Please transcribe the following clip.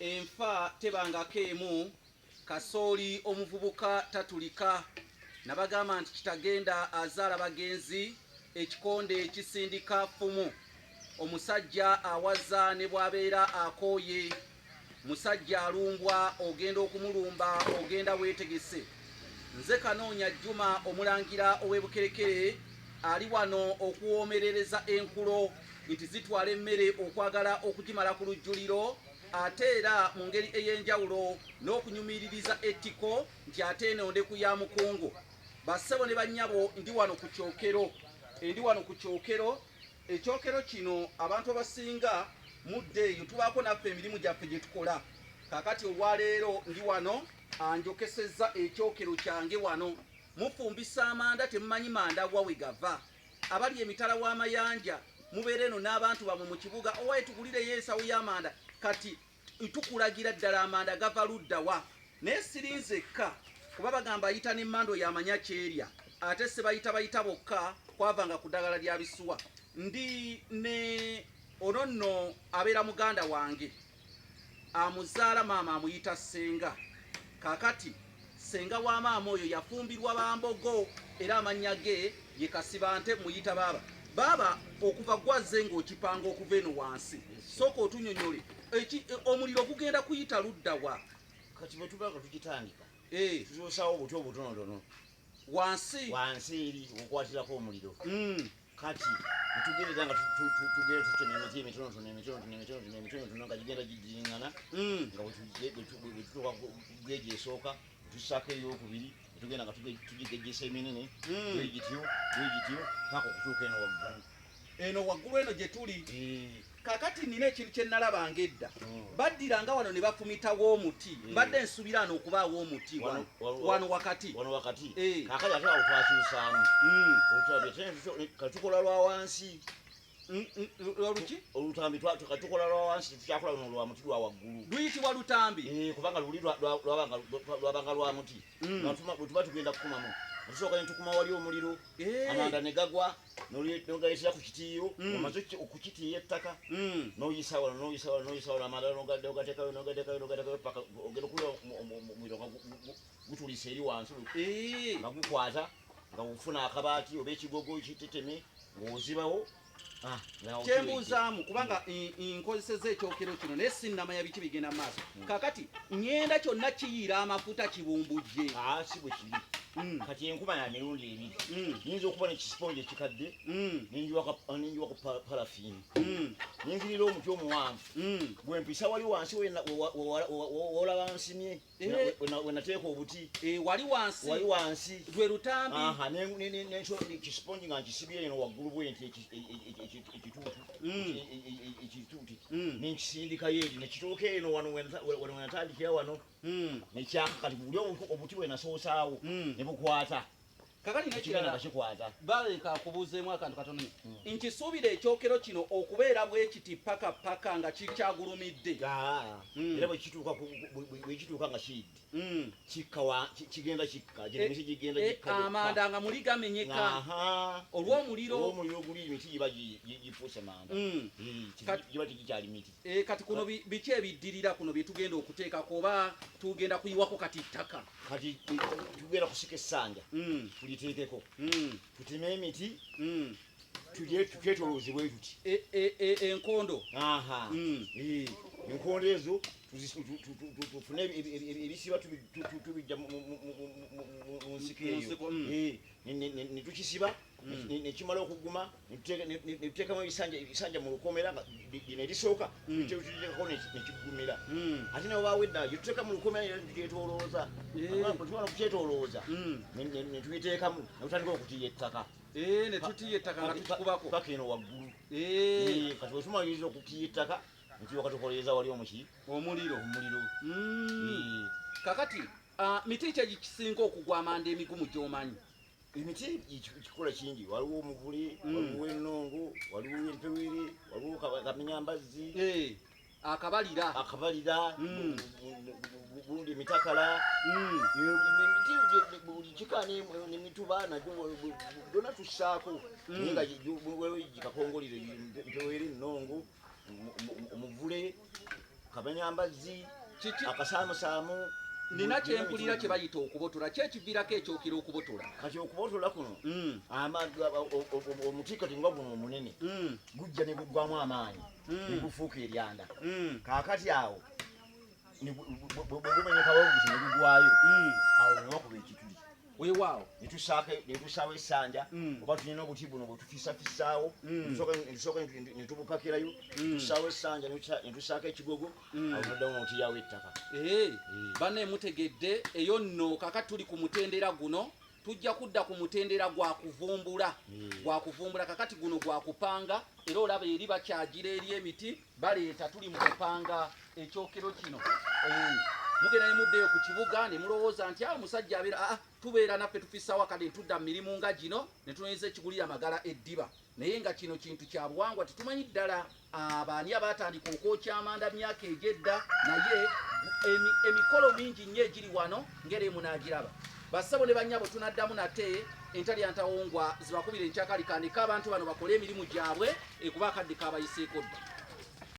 Enfa tebangako emu, kasooli omuvubuka tatulika. Nabagamba nti kitagenda azaala bagenzi, ekikonde kisindika ffumu. Omusajja awaza ne bw'abeera akooye. Musajja alumbwa ogenda okumulumba ogenda weetegese. Nze Kanoonya Juma omulangira ow'e Bukerekere ali wano okuwoomerereza enkulo nti zitwala emmere okwagala okugimala ku lujjuliro ate era mu ngeri ey'enjawulo n'okunyumiririza ettiko nti ate eno ndeku ya mukungu. Bassebo ne bannyabo ndi wano ku kyokero, ndi wano ku kyokero. Ekyokero kino abantu abasinga mudda eyo tubaako naffe emirimu gyaffe gye tukola. Kaakati olwaleero ndi wano anjokesezza ekyokero kyange wano. Mufumbisa amanda temumanyi manda wa we gava. Abali emitala w'amayanja mubeera eno n'abantu bamwe mu kibuga, owaye tugulireyo ensawo y'amanda. Kati tukulagira ddala amanda gava ludda wa. Naye siri nzekka kuba bagamba ayita n'emmanda oyo amanya kyerya, ate sibayita bayita bokka kwavanga ku ddagala lya bisuwa. Ndi ne ono nno abeera muganda wange amuzaala maama amuyita ssenga. Kaakati ssenga wa maama oyo yafumbirwa bambogo era amannya ge ye Kasibante, muyita baaba. Baaba okuva gwazze ng'okipanga okuva eno wansi, sooka otunyonyole omuliro gugenda kuyita ludda wa? Kati bwe tuba nga tukitandika tuzoosaawo obuti obutonotono wansi wansi eri okukwatirako omuliro. Kati netugenda nga tugenda tutema emiti emitonotono emitonotono emitonotono emitonotono nga gigenda giddiringana nga bwe tutuuka ku geegi esooka tussaako eyokubiri, netugenda nga tugigejjesa eminene bwe gityo bwe gityo paka okutuuka eno waggulu. Eno waggulu eno gye tuli. Kakati nina ekintu kye nalabanga edda, baddiranga wano ne bafumitawo omuti. Mbadde nsuubira ano okubaawo omuti wano wakati. Wano wakati. Kaakati ate awo twakyusaamu kati tukola lwa wansi. Lwaluki? Olutambi kati tukola lwa wansi, tetukyakola luno lwa muti lwa waggulu. Luyitibwa lutambi? Eh, kubanga luli lwabanga lwa muti. Nga bwe tuba tugenda kukumamu tusooka ne tukuma wali omuliro, amanda ne gagwa, n'ogaleetera ku kitiiyo. Omaze okukitiiya ettaka, n'oyisa wano, n'oyisa wano, n'oyisa wano, amanda n'ogateekayo, n'ogateekayo, n'ogateekayo paka ogenda okulira omuliro nga gutulisa eri wansi nga gukwata, nga ofuna akabaati oba ekigogo kiteteme ng'ozibawo. Ah, nga awo. Kyembuuzaamu kubanga nkozesezza ekyokero kino naye sinnamanya biki bigenda mu maaso. Kakati ŋŋenda kyonna kiyiira amafuta kibumbujje. Ah, si bwe kiri. Kati enkuba ya mirundi ebiri. Nyinza okuba nekisiponje ekikadde, nenjiwako parafiini, nenzirira omuti omuwanvu gwe mpisa wali wansi wolaba nsimye wenateeka obuti. Eh, wali wansi. Wali wansi. Lwe lutambi. Aha, kisiponji nga nkisibye eno waggulu bwe nti ekituutu ekituuti nenkisindikayo eri nekituuka eno wano wano wenatandikira wano nekyaka. Kati buli obuti bwe nasoosaawo ne bukwata. Kakati ekigenda nekirala nga kikwata. Baleka akubuuzeemu akantu katono nnyo. Nkisuubira ekyokero kino okubeera bwe kiti paka paka nga kikyagulumidde. Era bwe kituuka nga kiyidde, kikka kigenda kikka gino emiti gigenda gikka gyokka. Amanda nga muli gamenyeka olw'omuliro. Olw'omuliro guli emiti giba gifuuse manda. Giba tegikyali miti. Eh, kati kuno biki ebiddirira kuno bye tugenda okuteekako oba tugenda kuyiwako kati ttaka? Kati tugenda kusika essanja, tuliteekeko, tuteme emiti, tukyetolooze bwe tuti. Enkondo. Aha. Enkondo ezo tufune ebisiba tubijja mu nsiko Mu eyo. nsiko. Ne tukisiba nekimala okuguma, ne tuteekamu ebisanja mu lukomera nga lino erisooka tuteekako nekigumira. Ate newabaawo eddala gyetuteeka mu lukomera era netukyetolooza. Bwe tumala okukyetolooza, ne tubiteekamu ne tutandika okutiya ettaka. Eh, ne tutiya ettaka nga tukikubako. Paka eno waggulu. Kati bwe tumaliriza okutiya ettaka netulyoka tukoleeza wali omuki omuliro. Omuliro. Kakati miti ki egikisinga okugwa amanda emigumu gy'omanyi? Emiti kikula kingi. Waliwo omuvule, waliwo ennongo, waliwo empewere, waliwo kamenyambazzi. Eh, akabalira. Akabalira, gundi emitakala. Emiti buli kika nemituba nagyo byonna tussaako, naye nga waliwo gikakongolire, empewere, ennongo, omuvule. Kamenyambazzi. Kiki? Akasaamusaamu. Nina kyempulira kye bayita okubotola, ki ekiviirako ekyokero okubotola? Kati okubotola kuno, omuti kati nga guno omunene gujja ne guggwamu amaanyi ne gufuuka eryanda. Kaakati awo bwe gumenyekawo guti ne gugwayo, awo ne wakuba ekituli. Weewaawo. Netusaawo essanja, oba tulina obuti buno bwetufisafisaawo, netusooka netubupakirayo, tusaawo essanja, netusaako ekigogo, awo noddamu notiyawo ettaka. Banne mutegedde eyo nno. Kakati tuli ku mutendera guno, tujja kudda ku mutendera gwa kuvumbula. Gwa kuvumbula. Kakati guno gwa kupanga, era olaba eri bakyagira eri emiti baleeta. Tuli mu kupanga ekyokero kino. Mugenda ne muddeyo ku kibuga ne mulowooza nti awo omusajja abeera aa tubeera naffe tufisaawo akadde ne tudda mu mirimu nga gino ne tunoonyeza ekigulira amagala eddiba, naye nga kino kintu kya buwangwa. Tetumanyi ddala abaani abaatandika okwokya amanda myaka egy'edda, naye emikolo mingi nnyo egiri wano ngeri emunaagiraba. Bassabo ne bannyabo, tunaddamu nate entalya ntawongwa zibakubira enkyakalikandika abantu bano bakole emirimu gyabwe, ekuba akadde kabayiseeko dda.